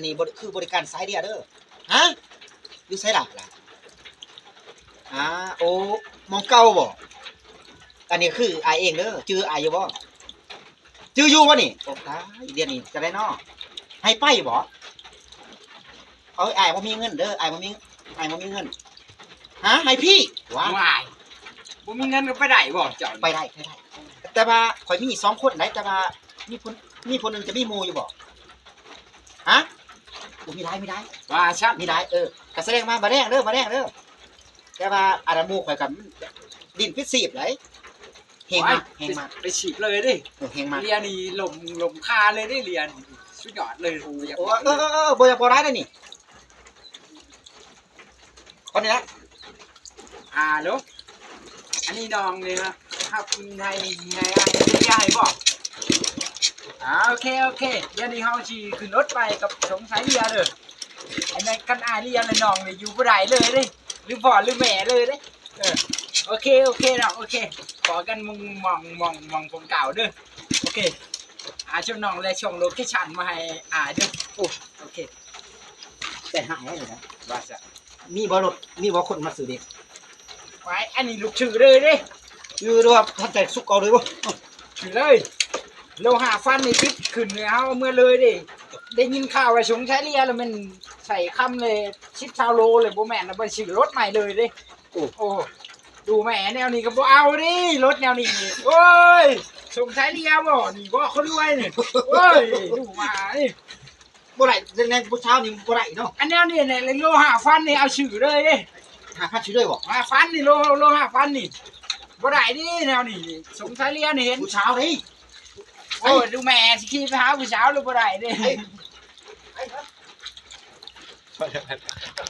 ນີ້ບໍລິ ຄືບໍລິການສາຍເຫຼືອເດີ. ຮະ? ຢູ່ໃສລະ? ອ່າ ໂອ້ ໝ່ອງເກົ່າບໍ? ອັນນີ້ຄືອ້າຍເອງເດີ ຈື່ອ້າຍຢູ່ບໍ? ຈື່ຢູ່ບໍ່ນີ້? ໂອ້ ຕາຍ ດຽວນີ້ຈະໄດ້ເນາະ ໃຫ້ໄປບໍ? ເອີ ອ້າຍບໍ່ມີເງິນເດີ ອ້າຍບໍ່ມີ ອ້າຍບໍ່ມີເງິນ. ຮະ? ໃຫ້ພີ່? ວ້າຍ ບໍ່ມີເງິນກໍໄປໄດ້ບໍເຈົ້າ? ໄປໄດ້ ໄປໄດ້ ແຕ່ວ່າຂ້ອຍມີສອງຄົນໃດ໋ ແຕ່ວ່າມີຄົນ ມີຄົນໜຶ່ງຈະມີໝູ່ຢູ່ບໍ? ຮະ? ໂອ້ ມີຫຼາຍ ມີຫຼາຍ ວ່າຊັ້ນ ມີຫຼາຍ. ເອີ ກໍສະແດງວ່າບໍ່ແລງເດີ ບໍ່ແລງເດີ ແຕ່ວ່າອັນນັ້ນໝູ່ຂ້ອຍກໍ ດິ້ນປິດຊີບໃດ໋. ແຮງມາກ ໂອ້ຍ ແຮງມາກ ໄປ ໄປສີບເລີຍເດ້. ເອີ ແຮງມາກ ເລຍນີ້ລົມ ລົມຄາເລີຍເດ້ ເລຍນີ້ສຸດຍອດເລີຍ. ໂອ້ ເອີ ເອີ ເອີ ບໍ່ຢາກເວົ້າຫຼາຍເດ້ນີ້ ເທົ່ານີ້ລະ. ອາໂຫຼ ອັນນີ້ນ້ອງນີ້ນະ ຮັບໃຫ້ ໃຫ້ອ້າຍເລຍໃຫ້ບໍ? ອາ ໂອເຄ ໂອເຄ ດຽວນີ້ເຮົາຊິຂຶ້ນລົດໄປກັບສົງສາຍເລຍເດີ. ອັນນັ້ນຄັນອ້າຍເລຍແລ້ວນ້ອງນີ້ຢູ່ບໍ່ໄດ້ເລີຍເດ້ ຫຼືພໍ່ຫຼືແມ່ເລີຍເດ້. ເອີ ໂອເຄ ໂອເຄເນາະ ໂອເຄ ພໍ້ກັນໝ່ອງ ໝ່ອງ ໝ່ອງ ໝ່ອງຜົມກ່າວເດີ. ໂອເຄ ອາ ຊ່ວງນ້ອງແລະສົ່ງໂລເຄຊັນມາໃຫ້ອ້າຍເດີ. ໂອ້ ໂອເຄ ແຕ່ຫາຍແລ້ວນະ ວ່າຊະ. ມີບໍ່ລົດ ມີບໍ່ຄົນມາຊື້ເດັກ? ໄວ້ ອັນນີ້ລູກຊື້ເລີຍເດ້. ຢູ່ ຫຼືວ່າທັນແຕ່ສຸກເອົາເລີຍບໍ່? ຊື້ເລີຍ ໂລຫ້າພັນນີ້ຕິດຂຶ້ນໃຫ້ເຮົາເມືອເລີຍເດ້. ໄດ້ຍິນຂ່າວວ່າສົງສາຍເລຍແລ້ວແມ່ນໃສ່ຄຳເລີຍ ສິບຊາວໂລເລີຍ ບໍ່ແມ່ນລະ ໄປຊື້ລົດໃໝ່ເລີຍເດ້. ໂອ້ ໂອ້ ດູແມ່ແນວນີ້ກໍບໍ່ເອົາເດ້ ລົດແນວນີ້ນີ້. ໂອ້ຍ ສົງສາຍເລຍບໍ່ນີ້ ບໍ່ຄົນລວຍນີ້. ໂອ້ຍ ດູມານີ້ ບໍ່ໄດ້ ແນວຜູ້ສາວນີ້ບໍ່ໄດ້ເນາະ. ອັນແນວນີ້ແຫຼະ ໂລຫ້າພັນນີ້ເອົາຊື້ເລີຍເດ້. ຫ້າພັນຊື້ເລີຍບໍ່? ຫ້າພັນນີ້ ໂລ ໂລຫ້າພັນນີ້ ບໍ່ໄດ້ເດ້ແນວນີ້. ສົງສາຍເລຍນີ້ເຫັນຜູ້ສາວເດ້. ໂອ້ຍ ດູແມ່ຊິຂີ່ໄປຫາຜູ້ສາວຫຼືບໍ່ໄດ້ເດ້. ໄປ ໄປ.